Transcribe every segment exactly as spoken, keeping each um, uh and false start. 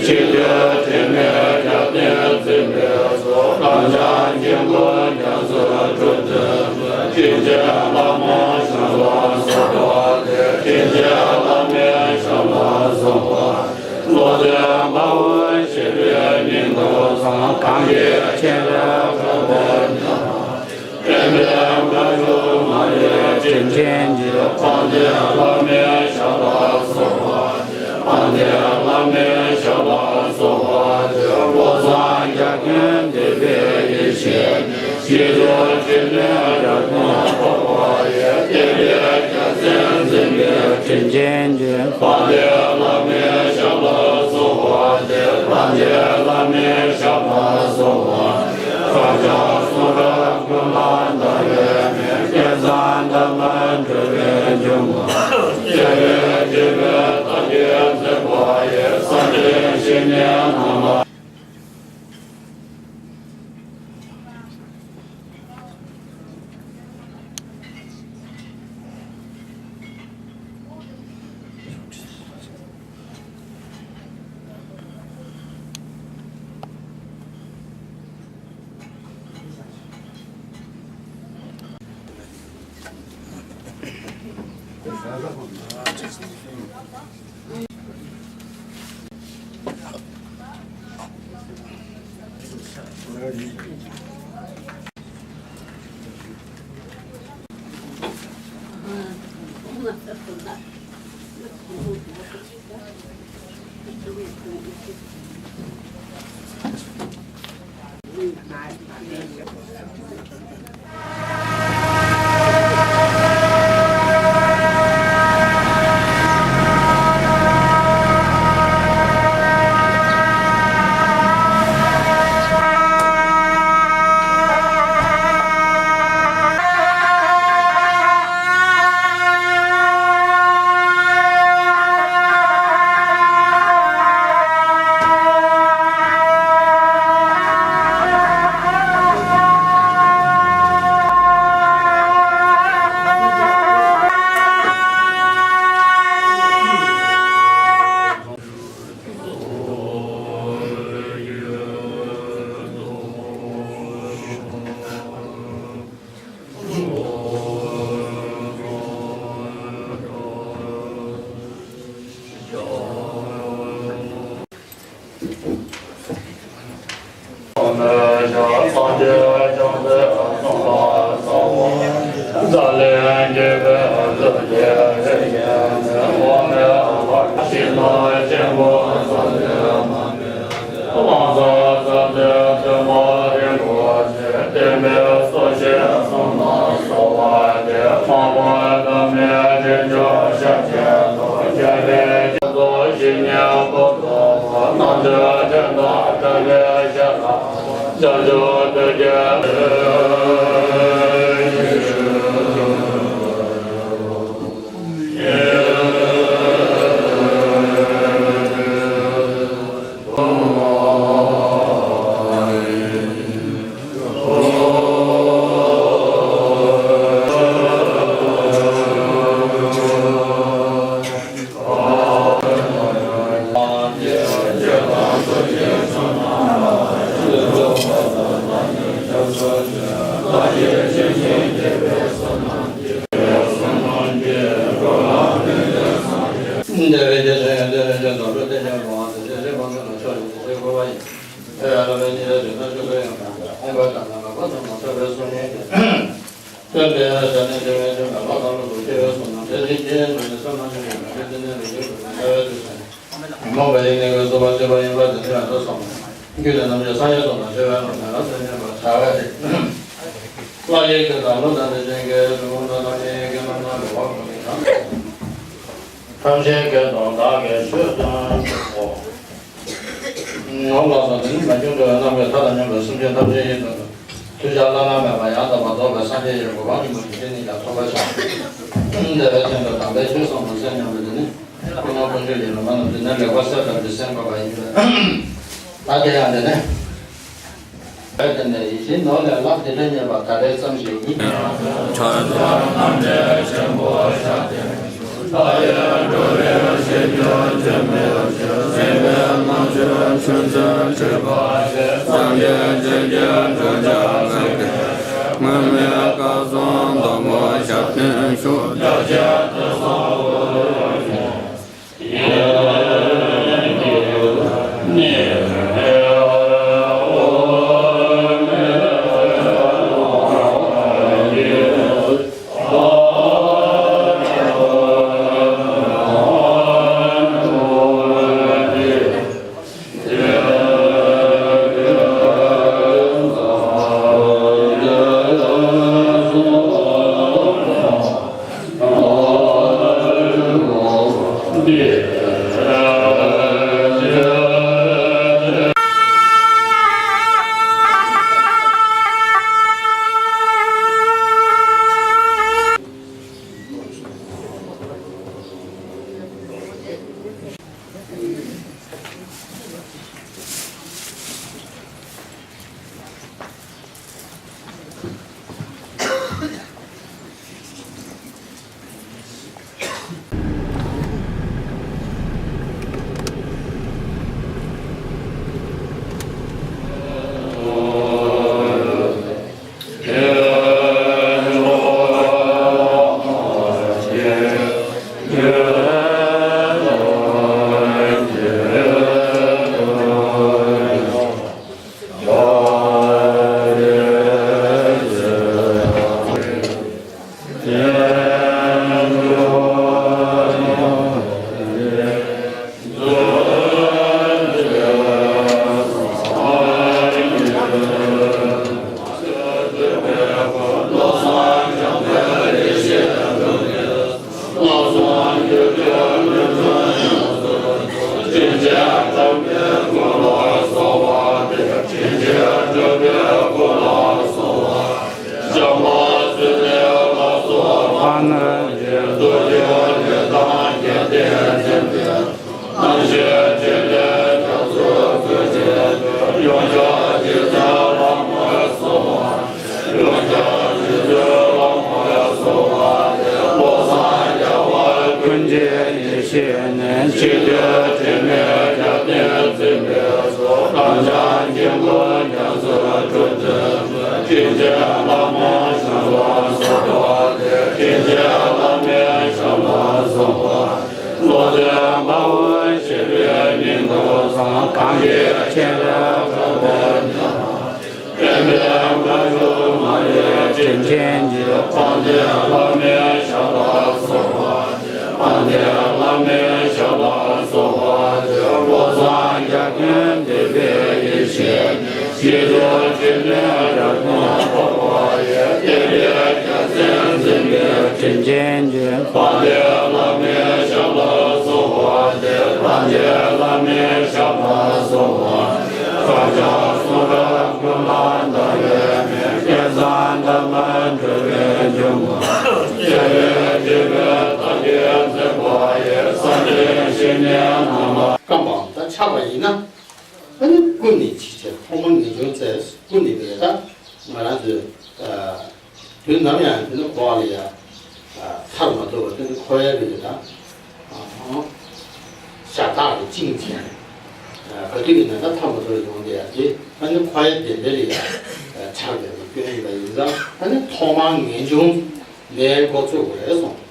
ཆེ་བསྟོད་དྲི་མེད་རྒྱལ་བསྟན་འཛིན་པའི་ཚོགས། རབ་འབྱམས་དཀྱིལ་འཁོར་རྒྱ་མཚོའི་གྲུབ་སྟོན་མཛོད། བྱིན་གྱིས་བརླབས་མང་ཞིང་ལ་སོགས་པ་སྟེ། བྱིན་གྱིས་བརླབས་མིན་ཞབས་ལ་སོགས་པ། བློ་ལྡན་དཔའ་བོས་བཞེད་པའི་སྙིང་པོ་ཚང་། གང་གིས་ཕྱིན་པའི་དགྲ་བོ་ཉམས་པ། བསྟན་པའི་ཁ་བྱུག་མ་ལུས་དྲིན་ཅན་གྱི། དཔལ་ལྡན་བླ་མའི་ཞབས་ལ་སོགས་པ། དཔལ་ལྡན་བླ་མའི་ཞབས་ལ་སོགས་པ། བློ་བཟང་རྒྱ་ཁྱོན་འདུས་པའི་ཡེ་ཤེས། ཡིད་དུ་འཆི་མེད་རབ་ཏུ་འཁོར་བ་ཡི། བསྟན་པའི་རྒྱལ་མཚན་འཛིན་པའི་དྲིན་ཅན་གྱི། དཔལ་ལྡན་བླ་མའི་ཞབས་ལ་སོགས་པ་སྟེ། དཔལ་ལྡན་བླ་མའི་ཞབས་ལ་སོགས་པ། བཀའ་རྒྱ་གསུང་རབ་ཀུན་ལ་བརྟག་པའི་མིག། བསྐལ་བཟང་འདབ་མ་སྒྲོལ་བའི་འཇུག་ངོགས། རྒྱལ་བའི་སྤྱི་དཔོན་བདག་གིར་མཛད་པ་ཡི། གསང་བདེ་ཞི་གནས་རྣམས་ལ། རྨོངས་པའི་ཡིད་ནི་འོད་སྲུང་བ་སྤྱོད་པ་ཡིན་པ་དེ་ནི་ཡང་དུ་གསུངས། རྒྱུད་ལ་རྣམ་དཔྱོད་སངས་རྒྱས་སོགས་དང་བྲལ་བའི་ངང་ནས་རབ་ཏུ་གནས་པར་བྱ་བ་སྟེ། སླར་ཡང་སྐད་དང་ཀླུ་དང་དྲི་ཅན་གྱི་གཟུགས་ཁམས་དང་། ཐམས་ཅད་ཀྱི་དོན་བདག་གིས་ཆོས་སྟོན་ཏོ། འོ་ལགས་སོ། དེ་ནི་མ་བྱུང་འགྲོ་བའི་རྣམ་ཀུན་མཐའ་དང་མཉམ་པའི་སེམས་ཅན་ཐམས་ཅད་ཡིན་ཏོ། མཐུ་བྱ་བླ་ན་མེད་པ་ཡང་དག་པར་རྫོགས་པའི་སངས་རྒྱས་ཀྱི་གོ་འཕང་ཆེན་པོ་ཞིག་དེ་ནི་ཀྱང་ཐོབ་པར་བྱ། དེ་བས་མཁྱེན་པས་དམ་པའི་ཆོས་གསུངས་པ་གསན་སྙམ་པའི་དེ་ནི། ཀུན་སློང་དཀོན་མཆོག་གི་ལམ་རྣམས་ཀྱི་ནི་ལེགས་པར་གསལ་བཏབ་སྟེ་གསན་དགོས་པ་ཡིན་པས། ད་དེ་ཡང་དེ་ནི། དེ་ནས་ཡིད་བཞིན་ནོར་ལས་ལྷག་དེ་འདྲ་རྙེད་པ་ད་ལྟའི་ཙམ་ཞིག་ཡིན། རྣམ་དཔྱོད་ཆོས་འཛིན་སྤྲུལ་པ་ཡི། སངས་རྒྱས་བཅས་ཀྱི་གདུལ་བྱ་ལྷ་སྐལ་གྱི། མངོན་མེད་སྐལ་བཟང་བདག་མོ་ཞབས་བརྟན་ཤོག། ཀུན་མཁྱེན་ཡེ་ཤེས་ནས། ཆེས་མཐོའི་དྲི་མེད་རྒྱལ་བསྟན་འཛིན་པའི་ཚོགས། གངས་ལྗོངས་དཀྱིལ་འཁོར་རྒྱ་མཚོའི་དྲུང་དུ། དྲིན་ཅན་བླ་མའི་ཞབས་ལ་གསོལ་བ་འདེབས། དྲིན་ཅན་བླ་མའི་ཞབས་ལ་གསོལ་བ་འདེབས། བློ་ལྡན་དཔའ་བོས་བཞེད་པའི་སྙིང་པོ་བཟང་། གང་གིས་མཁྱེན་པའི་དགྲ་བོ་ཉམས་པ། བསྟན་པའི་བཀའ་བཞིན་མ་ལུས་དྲིན་ཅན་གྱི། དཔལ་ལྡན་བླ་མའི་ཞབས་ལ་གསོལ་བ་འདེབས། དཔལ་ལྡན་བླ་མའི་ཞབས་ལ་གསོལ་བ་འདེབས། བློ་བཟང་རྒྱ་ཁྱོན་འདུས་པའི་ཡེ་ཤེས། ཆེས་མཐོའི་དྲི་མེད་རབ་དང་འཁོར་བ་ཡི། བསྟན་པའི་རྒྱལ་མཚན་འཛིན་པའི་དྲིན་ཅན་གྱི། དཔལ་ལྡན་བླ་མའི་ཞབས་ལ་གསོལ་བ་འདེབས། དཔལ་ལྡན་བླ་མའི་ཞབས་ལ་གསོལ་བ་འདེབས། བདག་ཅག་གསུང་རབ་ཀུན་ལ་བདག་ཡོད་མེད། བསྐལ་བཟང་འདབ་མ་འགྲོ་བའི་འཇུག་ངོགས། བརྩེ་བས་བསྒྲིབས་པའི་བདག་གིས་འཛིན་པ་ཡི། བསམ་གཏན་བཤེས་གཉེན་རྣམས་ལ། རྐང་པ་དང་ཆགས་པ་ཡིན་ན། ཨ་ནི་ཀུན་ནས་འཇིགས་བྱེད་ཐོག་མར་ངེས་འབྱུང་བཙལ། ཀུན་ནས་པས་ད་ང་རང་ཚོས་དུས་ནམ་ཡང་དེ་ནི་འཁོར་བ་ལས་ཡང་ཐར་མ་ཐུབ་པ་དེ་ནི་འཁོར་བའི་རིགས་ད་ཤ་སྟག་གིས་བཅིངས་བྱས་ནས་ག་དུས་ཡིན་ན་ད་ཐར་མ་ཐུབ་པ་ཡོང་དེ་ཡང་དེ་ཨ་ནི་འཁོར་བའི་བདེན་པ་ལས་ཡང་ཆགས་པའི་སྐྱོན་ཡིན་པ་ཡིན་ཙང་ཨ་ནི་ཐོག་མར་ངེས་འབྱུང་ལས་འགོ་བཙུགས་དགོས་རེད་གསུངས།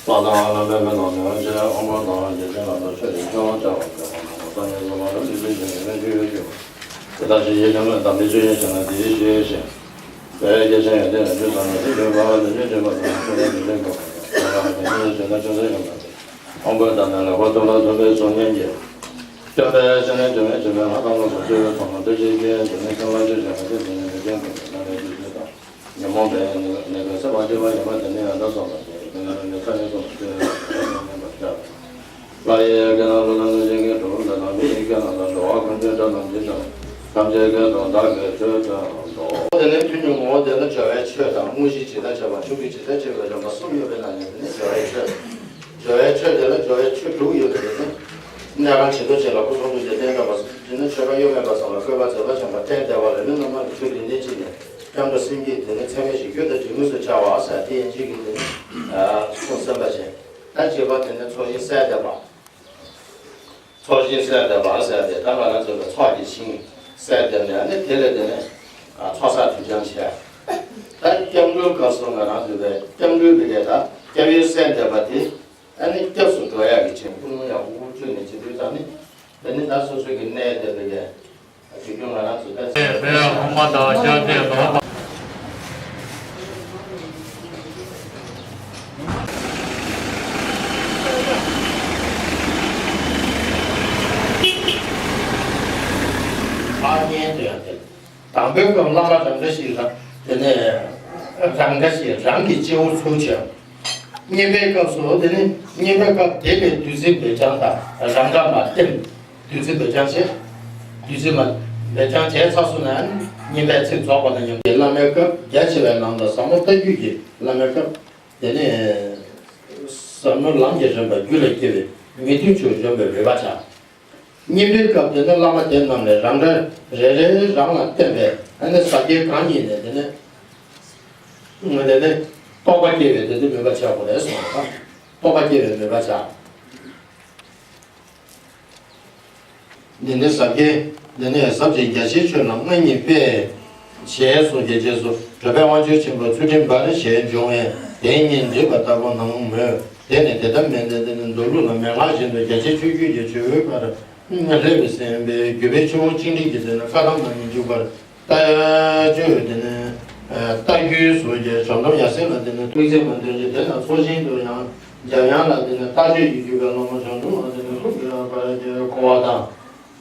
པ་དང་བླ་མའི་མིང་དང་མི་དབང་ཆེན་དབང་པོ་དང་རྒྱལ་ཆེན་ལ་སོགས་ཆོས་ཀྱི་མཆོད་པ་བཅའ་བ་དང་། སངས་རྒྱས་སོགས་མ་གྲུབ་ལུས་སྲིད་ཀྱི་ངེས་མེད་ཆོས་ཡོད་ཀྱང་། དེ་དག་ཞིང་གཤེགས་ཆེན་པོའི་དམ་པའི་ཆོས་ཉིད་ཞིག་ན་དེའི་ཞེས་བཤད། དེ་སྐད་ཆེན་ཡོན་ཏན་ལས་བརྗོད་ཙམ་ན་དེ་ལུས་འཕགས་པ་དང་ཉོན་ཅིག་པ་དང་ཆོས་ལ་འདུ་ཤེས་འགོག་པ་དང་། ཆོས་ལ་འདུ་ཤེས་ན་ཆོས་མཚན་ཡོད་པ་དང་། དབང་པོའི་བདག་ཉིད་ལེགས་པར་ཐོབ་ལ་ཐོབ་པའི་ཚོགས་གཉིས་ཀྱིས། སྟོན་པའི་སེམས་ནི་དྲི་མེད་དྲི་མེད་ལྷ་དང་ལོངས་སུ་སྤྱོད་པའི་ཚོགས་རྣམས་བསྟན་བཅོས་ཀྱི་དྲི་མེད་སེམས་ལ་སྤྱོད་བྱ་བ་དེ་དེ་ནི་མི་སྐྱོན་དང་དེ་ལྟར་ལས་སྤྱོད་ཚུལ་དང་། ཉོན་མོངས་པའི་ནད་ཀྱིས་གསོད་པར་བྱེད་པ་ཡིན་པ་དེ་ནི་ཡང་དག་སོང་བ་སྟེ། དེ་ནི་རང་གི་ཚ་ནི་སོང་བ་སྟེ་རང་གི་ཚ་ནི་སོང་བ་སྟེ་རང་གི་ཚ་ནི་སོང་བ་སྟེ། ལྷ་ཡི་སྐད་དང་ཀླུ་དང་གནོད་སྦྱིན་གྱི་གྲོགས་པོ་དག་དང་། མི་ཡི་སྐད་རྣམས་དང་། འགྲོ་བ་ཀུན་གྱི་སྒྲ་རྣམས་ཀྱིས་ཀྱང་། ཐམས་ཅད་སྐད་དུ་བདག་གིས་ཆོས་བསྟན་ཏོ། དེ་ནས་ཐུན་གྱི་ངོ་བོ་དེ་ནི་སྦྱོར་བའི་ཆོས་དང་། དངོས་གཞི་ཇི་ལྟར་བྱེད་པ། མཆོག་གི་ཇི་ལྟར་བྱེད་པའི་རིམ་པ་གསུམ་ཡོད་པའི་ནང་ནས་དེ་ནི་སྦྱོར་བའི་ཆོས། སྦྱོར་བའི་ཆོས་དེ་ལ་སྦྱོར་བའི་ཆོས་དྲུག་ཡོད་པ་དེ་ནི། གནས་ཁང་བྱེ་མདོ་ཆེ་ལ་སྐུ་གསུང་ཐུགས་ཀྱི་རྟེན་བརྟེན་པ། དེ་ནི་ཆོས་པ་གཡོ་མེད་པ་ཚང་ལ་བཀོད་པ་མཛད་པ་བྱམས་པ་རྟེན་བདེ་བ་ལས་ནི་བླ་མ་གི་ཆོས་ཀྱི་གནས་གཅིག་ནས་སྐྱབས་འགྲོ་སེམས་བསྐྱེད་དེ་ནི་ཚད་མེད་བཞི་རྒྱུད་དང་དེ་དངོས་སུ་སྦྱར་བ་ཟེར་དེ་ཡན་ཆད་ཀྱི་དེ་ནི་གསུང་ཟིན་པ་བྱས། ད་བརྒྱད་པ་དེ་ནི་ཚོགས་ཞིང་གསལ་འདེབས་པ། ཚོགས་ཞིང་གསལ་འདེབས་པ་ཟེར་ཏེ་ད་ང་རང་ཚོ་ལ་ཚོགས་ཀྱི་ཞིང་གསལ་འདེབས་ནས་ཨ་ནི་དེ་ལས་དེ་ནས་ཚོགས་བསགས་དུས་འགྱངས་བྱས། ད་སྐྱབས་འགྲོའི་སྐབས་སུ་ང་རང་ཚོ་ལ་སྐྱབས་འགྲོའི་བི་གའི་ད་སྐྱབས་ཡུལ་གསལ་འདེབས་པ་དེ་ཨ་ནི་སྐྱབས་སུ་འགྲོ་ཡག་གི་ཆེད་ཀུན་སློང་ཡག་པོ་བཅོས་ནས་བྱེད་དུས་ཙང་ནི་དེ་ནི་ད་སོ་སོ་གི་གནས་དེ་བི་གའི་དེ་རྒྱུ་ང་རང་ཚོ་ད་ཟེར་བའི་ཧོ་མ་དང་ཤ་ཚའི་ལོ། ཨ་ཉན་དུ་ཡང་དེ། དང་པོའི་སྐབས་བླ་མ་རང་འདྲ་ཞིག་རང་དེ་ནས་རང་འདྲ་ཞིག་རང་གི་སྐྱེ་བོ་ཚུལ་བྱས། གཉིས་པའི་སྐབས་སུ་དེ་ནི་གཉིས་པའི་སྐབས་དེ་ལས་བདུད་རྩི་འབེབས་སྦྱང་དང་རང་འདྲ་མ་བསྟེན། བདུད་རྩི་འབེབས་སྦྱང་བྱས། བདུད་རྩི་མ་འབེབས་སྦྱང་བྱས་ཚར་སོང་ན་གཉིས་པའི་ཚིག་རྫོགས་པ་དང་མཉམ་དུ་བླ་མའི་སྐབས་རྒྱ་ཆེ་བའི་ལམ་དང་ཟབ་མོ་ལྟ་བརྒྱུད་ཀྱི་བླ་མའི་སྐབས་དེ་ནི་ཟབ་མོའི་ལམ་གྱི་རིམ་པ་རྒྱུད་ལ་སྐྱེ་བའི་མི་མཐུན་ཕྱོགས་འཇོམས་པའི་རོལ་པ་བྱ། གཉིས་པའི་སྐབས་དེ་ནི་བླ་མ་དེ་རྣམས་ལས་རང་འདྲ་རེ་རེ་རང་ལ་བསྟེན་པའི་ཨ་ནི་ཟབ་རྒྱས་གང་ཉིད་ནས་དེ་ནི་དེ་ནི་རྟོགས་པ་སྐྱེ་བའི་དེ་ནི་མོས་པ་བྱ་དགོས་རེད་གསུངས་པ་དང་། རྟོགས་པ་སྐྱེ་བའི་མོས་པ་བྱ། འདི་ནི་ཟབ་རྒྱས། འདི་ནི་ཟབ་ཅིང་རྒྱ་ཆེའི་ཆོས་རྣམས་སྔ་ཉིད་སྤེལ། ཞེས་གསུངས་ཀྱི་རྗེས་སུ་གྲུབ་པའི་དབང་ཕྱུག་ཆེན་པོ་ཚུལ་ཁྲིམས་འབར་ཞེས་འབྱུང་བས་དེ་སྙིང་འདྲིས་པ་ལྟ་བུ་སྣང་མོད། དེ་ནི་དེ་ལྟར་མིན་ཏེ། དེ་ནི་མདོ་ལུགས་ལ་མན་ངག་བཞིན་དུ་རྒྱ་ཆེའི་ཆོས་བརྒྱུད་ཀྱི་ཇོ་བོའི་བཀའ་ལྷག་པའི་སེམས་པའི་བརྒྱུད་པའི་ཆུ་བོ་གཅིག་འདྲེས་ཀྱི་དེ་ནི་བཀའ་གདམས་རྣམས་ནི་འཇུག་པར་ལྟ་སྤྱོད་དེ་ནི་ལྟ་བརྒྱུད་སོགས་ཀྱི་བྱང་སྡོམ་ཡ་སེང་ལ་དེ་ནི་དམིགས་བརྩེ་མ་འདོན་ཅིང་། དེ་ན་ཚོགས་ཞིང་དུ་ཡང་འཇམ་དབྱངས་ལ་དེ་ནི་ལྟ་སྤྱོད་ཀྱི་བརྒྱུད་པའི་བླ་མ་བྱང་སྒྲོལ་ལ་དེ་ནི་ཐུགས་ཀྱི་བར་གྱི་བསྐོར་བ་དང་།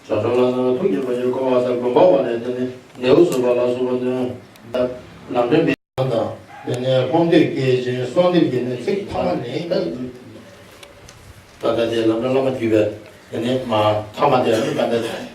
བྱང་སྒྲོལ་ལ་ནི་ཐུགས་ཀྱི་བར་གྱི་བསྐོར་བ་དང་དགོན་པ་བ་ལས་དེ་ནི་ལེའུ་གསུམ་པ་ལ་སོགས་པ་འདོན། ལམ་འདྲེན་པའི་དང་དེ་ནས་ཕོ་འདོད་སྐྱེད་ཅིང་གསོལ་འདེབས་ཀྱི་ནི་ཚིག་ཐ་མ་ནི་ད། ད་ལྟ་དེ་ལམ་འདྲེན་བླ་མ་བརྒྱུད་པའི་དེ་ནས་མ་ཐ་མ་དེ་ནི་ད་ལྟ།